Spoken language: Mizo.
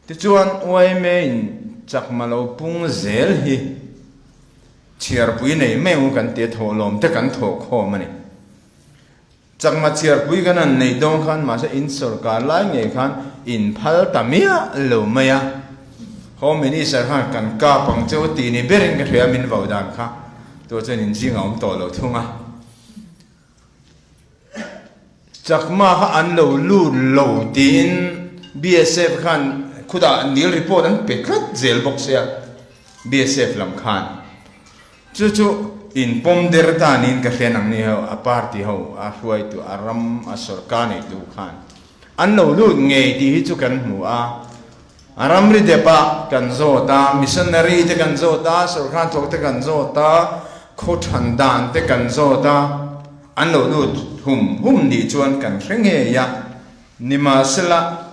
Tichuan yma in chakma lo pung zel hi chhiarpui nei mai ang kan tia thawhlawm te kan thawhkhawm a ni. Chakma chhiarpui kan han neih dawn khan mahse in sawrkar lai ngei khan in phal ta miah lo mai a. Home Minister khan kan kap ang cheu tih ni berin ka hria min vau dan kha tûr chuan in zing a awm tawh lo thung a. Chakma kha an lo lut lo tiin BSF khan khutah nil report an pe tlat zel bawk sia BSF lam khan. Chu chu in pawm der ta niin ka hria nang ni ho a party ho a hruaitu a ram a sorkar neitu khan an lo lut ngei tih hi chu kan hmu a. A ramri depah kan zawt a, missionary te kan zawt a, sorkar thawk te kan zawt a, khaw than dan te kan zawt a, an lo lut hum hum nih chuan kan hre ngei a. Nimahsela.